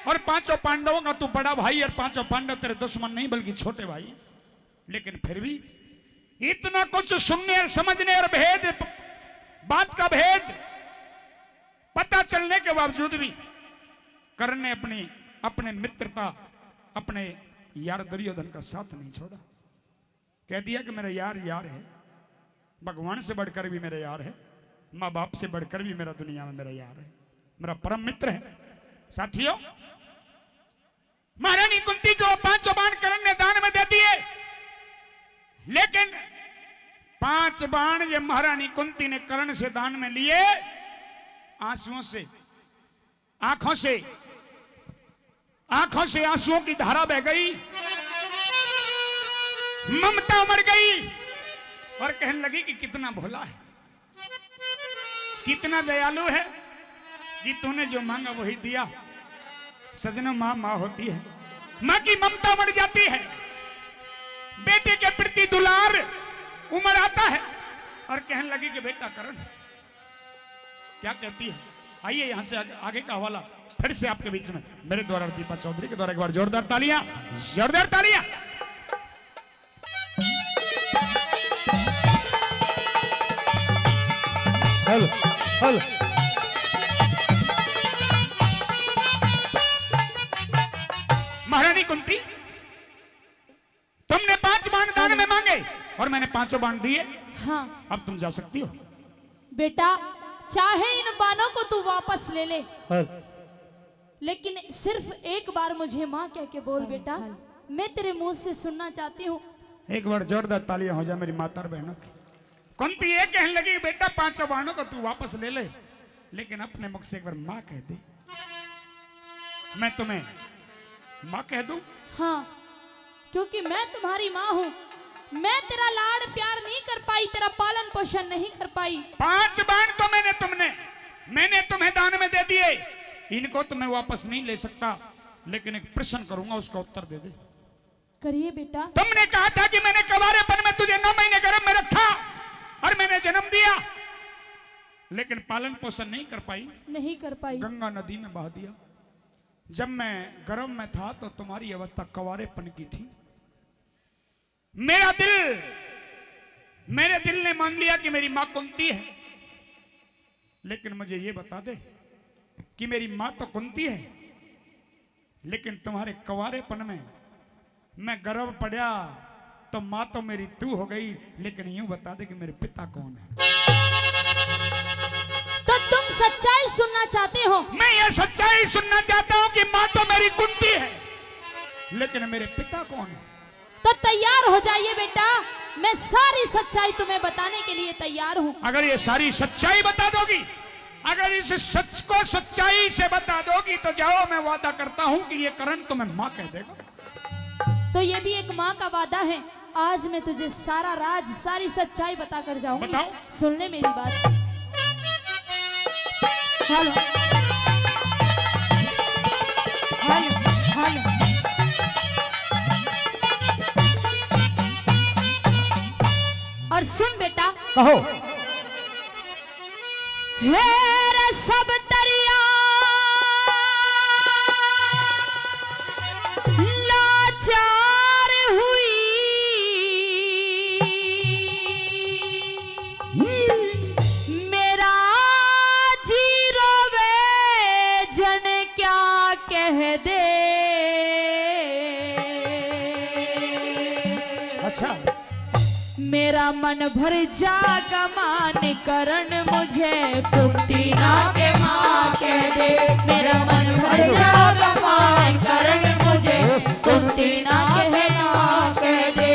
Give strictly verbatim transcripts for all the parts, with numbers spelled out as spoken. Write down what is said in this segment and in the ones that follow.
और पांचों पांडवों का तू बड़ा भाई, और पांचों पांडव तेरे दुश्मन नहीं बल्कि छोटे भाई हैं। लेकिन फिर भी इतना कुछ सुनने और समझने और भेद, बात का भेद पता चलने के बावजूद भी कर्ण ने अपनी, अपने मित्रता, अपने यार दुर्योधन का साथ नहीं छोड़ा। कह दिया कि मेरा यार यार है, भगवान से बढ़कर भी मेरा यार है, माँ बाप से बढ़कर भी मेरा दुनिया में मेरा यार है, मेरा परम मित्र है। साथियों, महारानी कुंती को पांचों बाण कर्ण ने दान में दे दिए, लेकिन पांच बाण ये महारानी कुंती ने कर्ण से दान में लिए, आंसुओं से, आंखों से, आंखों से आंसुओं की धारा बह गई, ममता उमड़ गई और कहने लगी कि कितना भोला है, कितना दयालु है कि तूने जो मांगा वही दिया। सजनों, माँ माँ होती है, माँ की ममता बढ़ जाती है, बेटे के प्रति दुलार उमड़ आता है। और कहने लगी कि बेटा कर्ण, क्या कहती है? आइए, यहाँ से आगे, आगे का हवाला फिर से आपके बीच में मेरे द्वारा, दीपा चौधरी के द्वारा, एक बार जोरदार तालियां, जोरदार तालियां। Hello, hello. महारानी कुंती, तुमने पांच बाण दान में मांगे और मैंने पांचों बाण दिए। हाँ। अब तुम जा सकती हो। बेटा, चाहे इन बाणों को तू वापस ले ले, हाँ। लेकिन सिर्फ एक बार मुझे माँ कह के बोल बेटा, हाँ। मैं तेरे मुंह से सुनना चाहती हूँ। एक बार जोरदार तालियां हो जाए मेरी माता और बहनों की। कुंती ये कहने लगी, बेटा, पांचों बाणों को तू वापस ले ले, लेकिन अपने मुख से एक बार माँ कह दे। मैं तुम्हें माँ कह दूं? हाँ, क्योंकि मैं तुम्हारी माँ हूँ। मैं तेरा लाड़ प्यार नहीं कर पाई, तेरा पालन पोषण नहीं कर पाई। पांच बाण तो मैंने तुमने, मैंने तुम्हें दान में दे दिए, इनको तो मैं वापस नहीं ले सकता, लेकिन एक प्रश्न करूंगा, उसका उत्तर दे दे। करिए बेटा। तुमने कहा था कि मैंने कवारेपन में तुझे नौ महीने गर्भ में रखा और मैंने जन्म दिया, लेकिन पालन पोषण नहीं कर पाई। नहीं कर पाई। गंगा नदी में बहा दिया। जब मैं गर्भ में था तो तुम्हारी अवस्था कवारेपन की थी। मेरा दिल, मेरे दिल ने मान लिया कि मेरी माँ कुंती है, लेकिन मुझे ये बता दे कि मेरी माँ तो कुंती है, लेकिन तुम्हारे कवारेपन में मैं गर्भ पड़ा तो माँ तो मेरी तू हो गई, लेकिन यूं बता दे कि मेरे पिता कौन है? तो तुम सच्चाई सुनना चाहते हो? मैं ये सच्चाई सुनना चाहता हूँ कि माँ तो मेरी कुंती है, लेकिन मेरे पिता कौन है? तो तैयार हो जाइए बेटा, मैं सारी सच्चाई तुम्हें बताने के लिए तैयार हूँ। अगर ये सारी सच्चाई बता दोगी, अगर इस सच को सच्चाई से बता दोगी, तो जाओ, मैं वादा करता हूँ कि ये कर्ण तुम्हें माँ कह देगा। तो ये भी एक माँ का वादा है, आज मैं तुझे सारा राज, सारी सच्चाई बता कर जाऊंगी। बताओ। सुन ले मेरी बात। Hello, hello, hello. और सुन बेटा, कहो। हेर सब तरिया लाचार हुई, मेरा जी रोवे जन क्या कह दे। अच्छा। मेरा मन भर जागा मान करण मुझे कुंती ना के माँ कह दे। मेरा मन भर जागा मान करण मुझे कुंती ना के माँ कह दे।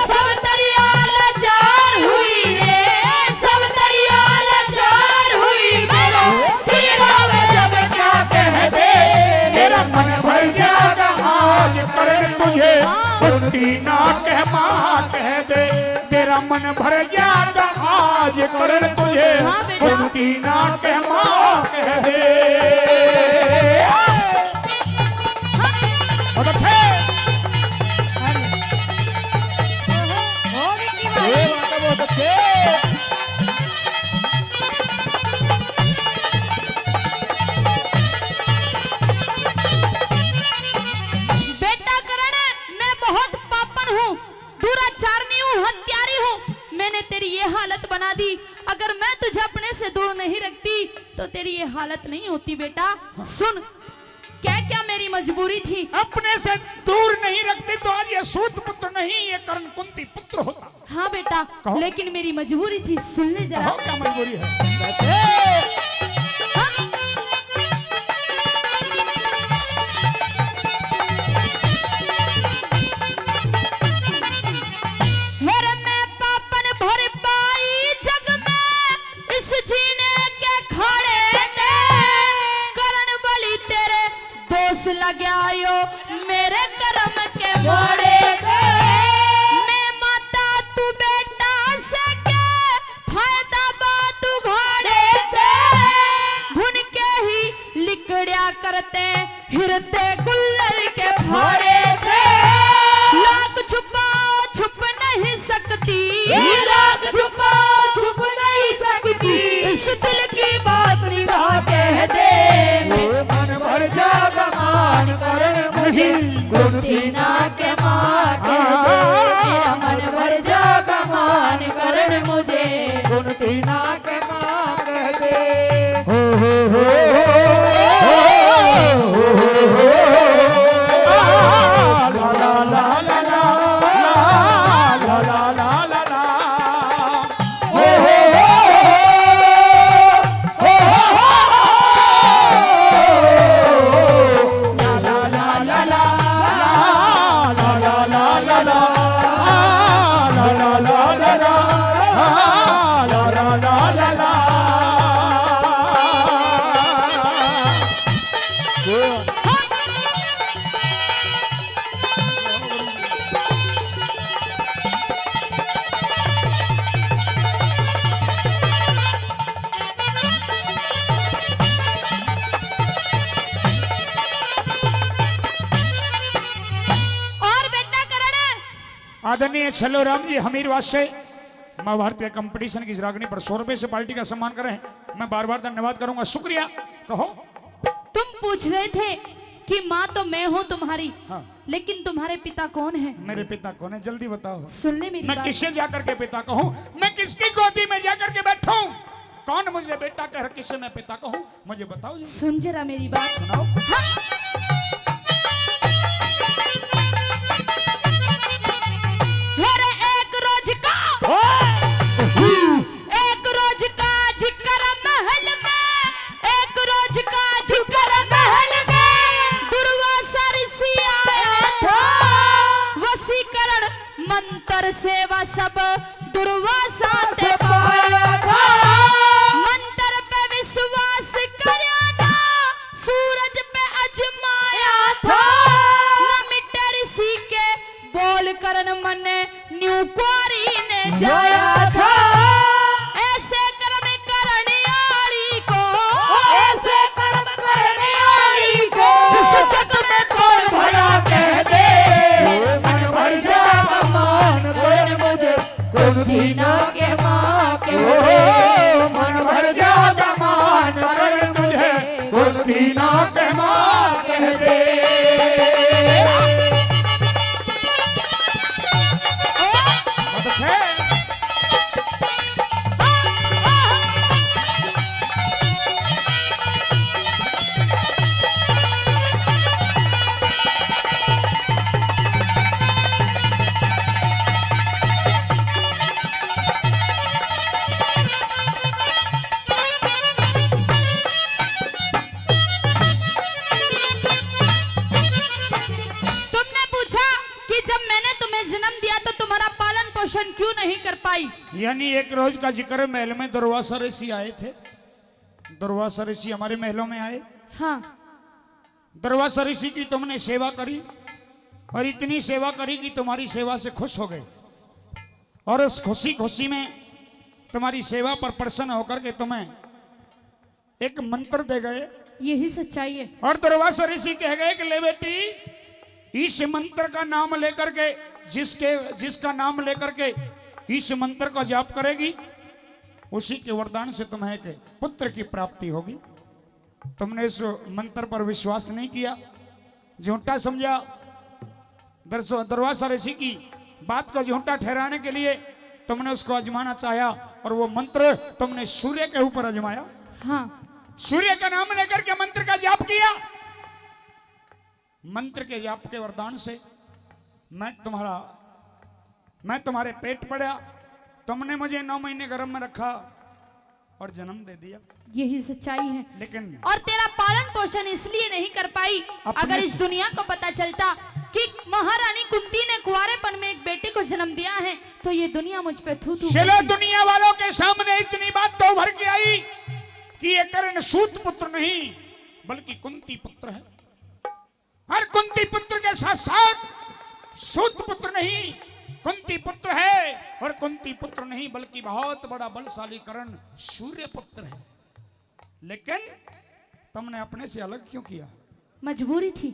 सब तरिया लाचार हुई रे, सब तरिया लाचार हुई। मेरा जीरा में जब क्या कह दे, मेरा मन भर जागा आज करण तुझे कुंती ना कह माँ कह दे। तेरा मन भर जागा आज करण तुझे हाँ बेटा। कुंती ना कह माँ कह दे। बहुत अच्छे। ओ विक्की भाई। ये बात है, बहुत अच्छे। हालत नहीं होती बेटा। सुन, क्या क्या मेरी मजबूरी थी। अपने से दूर नहीं रखती तो आज ये सूत पुत्र नहीं, ये कर्ण कुंती पुत्र होता। हाँ बेटा, कहो। लेकिन मेरी मजबूरी थी, सुन ले जरा। कहो, क्या मजबूरी है? हाँ। मेरे में पापन भर पाई जग में, इस जीने के खाड़े ते, करण बलि तेरे दोष लग्या यो मेरे कर्म के माड़े ते। मैं माता तू बेटा से के, फायदा बात उघाड़े ते। भुन के ही लिकड़या करते, हिरते गुल्लर के फाड़े ते। लाख छुपाओ छुप नहीं सकती, लाख छुपाओ छुप नहीं सकती। इस दिल की बात निभा कह दे। ओ मन भर जा गमान करण मुझे, कुंती ना के माँ कह दे। मेरा मन भर जा गमान करण मुझे, कुंती ना के माँ कह दे। हो, हो, हो, हो, हो, हो, हो, हो, हो, हो, हो, हो, ला, ला, ला, ला, ला, ला, ला, ला, ला, ला, ला। और बेटा करण। आदरणीय छल्लो राम जी हमीरवास से, माँ भारती के कंपटीशन की इस रागनी पर सौ रुपए से पार्टी का सम्मान करें। मैं बार बार धन्यवाद करूंगा, शुक्रिया। कहो। तुम पूछ रहे थे कि माँ तो मैं हूँ तुम्हारी, हाँ। लेकिन तुम्हारे पिता कौन है? मेरे पिता कौन है, जल्दी बताओ। सुन ले मेरी मैं बात। किससे जाकर के पिता कहूँ? मैं किसकी गोदी में जाकर के बैठूं? कौन मुझे बेटा कह, किसे मैं पिता कहूँ? मुझे बताओ जी। सुन जरा मेरी बात। सुनाओ। हाँ। हर एक रोज का, ओए! एक रोज का जिक्र महल में, एक रोज का जिक्र महल में, दुर्वासा ऋषि आया था। वशीकरण मंत्र सेवा सब दुर्वासा ते पाया था। मंत्र पे विश्वास करया ना, सूरज पे अजमाया था। ना मिटे ऋषि के बोल करण मने न्यू कुआरी ने जाया था। ऐसे कर्म करने आली को, ऐसे कर्म करने आली को इस जग में कौन भला कह दे? मन भर जा गमान करण मुझे, कुंती ना के माँ कह दे। मन भर जा गमान करण मुझे, कुंती ना के माँ कह दे। तुमने पूछा कि जब मैंने तुम्हें जन्म दिया तो तुम्हारा पालन पोषण क्यों नहीं कर पाई? यानी एक रोज का जिक्र, महल में दुर्वासा ऋषि आए थे। दुर्वासा ऋषि हमारे महलों में आए। हाँ। दुर्वासा ऋषि की तुमने सेवा करी और इतनी सेवा करी कि तुम्हारी सेवा से खुश हो गए और उस खुशी खुशी में तुम्हारी सेवा पर प्रसन्न होकर के तुम्हें एक मंत्र दे गए। यही सच्चाई है। और दुर्वासा ऋषि कह गए कि ले बेटी, इस मंत्र का नाम लेकर के, जिसके, जिसका नाम लेकर के इस मंत्र का जाप करेगी, उसी के वरदान से तुम्हें एक पुत्र की प्राप्ति होगी। तुमने इस मंत्र पर विश्वास नहीं किया, झूठा समझा। दरस-, दुर्वासा ऋषि की बात को झूठा ठहराने के लिए तुमने उसको आजमाना चाहा और वो मंत्र तुमने सूर्य के ऊपर आजमाया। हाँ। सूर्य का नाम लेकर के मंत्र का जाप किया। मंत्र के जाप के वरदान से मैं तुम्हारा, मैं तुम्हारे पेट पड़ा, तुमने मुझे नौ महीने गर्भ में रखा और जन्म दे दिया। यही सच्चाई है। लेकिन और तेरा पालन पोषण इसलिए नहीं कर पाई। अपने अगर इस से दुनिया को पता चलता कि महारानी कुंती ने कुंवारेपन में एक बेटे को जन्म दिया है, तो ये दुनिया मुझ पे थू थू चलो, करती। दुनिया वालों के सामने इतनी बात तो उभर के आई कि ये कर्ण सूत पुत्र नहीं, बल्कि कुंती पुत्र है। और कुंती पुत्र के साथ साथ सूत पुत्र नहीं, कुंती पुत्र है। और कुंती पुत्र नहीं, बल्कि बहुत बड़ा बलशाली कर्ण सूर्य पुत्र है। लेकिन तुमने अपने से अलग क्यों किया? मजबूरी थी।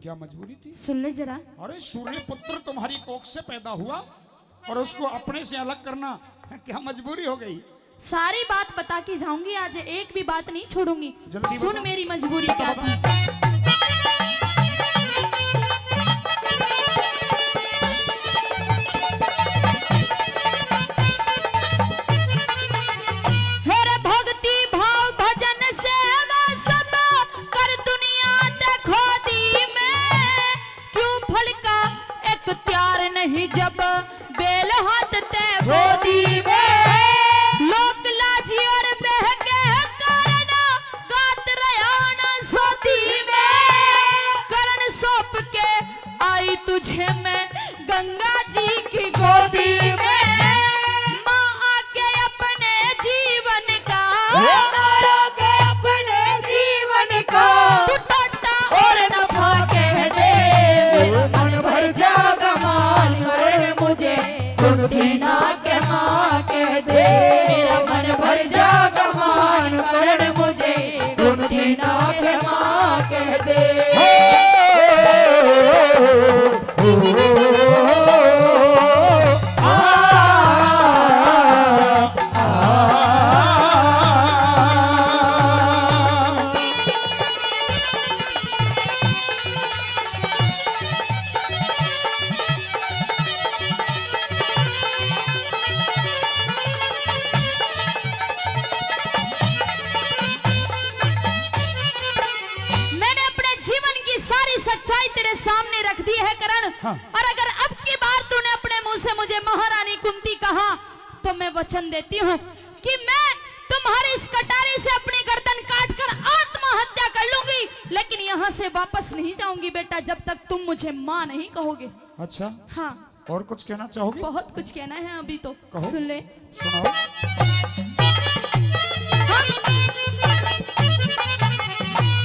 क्या मजबूरी थी? सुन ले जरा। अरे, सूर्य पुत्र तुम्हारी कोख से पैदा हुआ और उसको अपने से अलग करना क्या मजबूरी हो गई? सारी बात बता के जाऊंगी आज, एक भी बात नहीं छोड़ूंगी। जल्दी सुन बता। मेरी मजबूरी बता, क्या बता। थी। हे रे भक्ति भाव भजन सेवा सब कर दुनिया ते खोदी में, क्यों फल का इख्तियार नहीं जब बेल हाथ ते बोदी में। लोक लाजी और बहके कारण गात रहा ना सोदी में। करण सौंप के आई तुझे मैं गंगा जी की गोदी में। माँ आके अपने जीवन का, हे माँ आके अपने जीवन का, तू टोटा और नफा कह दे। मेरा मन भर जागा मान करण मुझे कुंती ना कह माँ कह दे। मेरा मन भर जागा मान करण मुझे कुंती ना कह माँ कह दे। मैंने अपने जीवन की सारी सच्चाई तेरे सामने रख दी है करण। हाँ। और अगर अब की बार तूने अपने मुंह से मुझे महारानी कुंती कहा, तो मैं वचन देती हूँ कि मैं तुम्हारी इस कटारी से अपनी गर्दन काट कर आत्महत्या कर लूंगी, लेकिन यहाँ से वापस नहीं जाऊंगी बेटा, जब तक तुम मुझे माँ नहीं कहोगे। अच्छा। हाँ। और कुछ कहना चाहोगे? बहुत कुछ कहना है अभी तो। कहो। सुन ले। सुनाओ।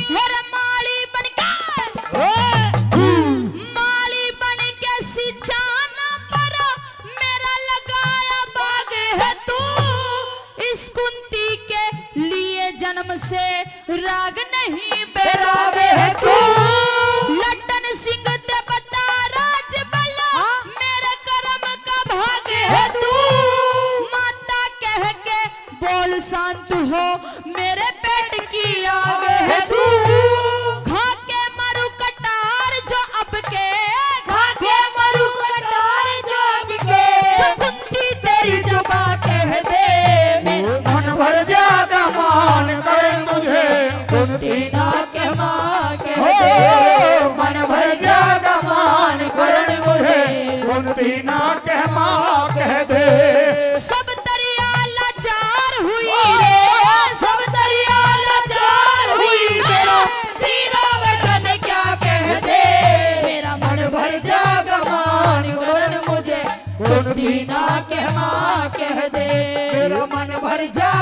मेरा माली बन के, ओए! माली बन के सींचा ना पर मेरा लगाया बाग है तू। इस कुंती के लिए जन्म से राग नहीं बेरावे है तू। लट्टन सिंह ते बता राज बल्ला, हाँ? मेरे करम का भाग है तू। माता कह के बोल शांत हो, मेरे पेट की आग है तू। खा के मरु कटार जो अब के, खा के मरु कटार जो अब के। जो कुंती तेरी जुबा कह दे, मेरा मन भर जागा मान करण मुझे कुंती ना कह माँ कह दे। मन भर जागा मान करण मुझे कुंती ना कह माँ कह दे। सब तरिया लाचार हुई रे, सब तरिया लाचार हुई रे। जीरा वचन क्या कह दे, मेरा मन भर जागा मान करण मुझे कुंती ना कह माँ कह दे। मेरा मन भर जा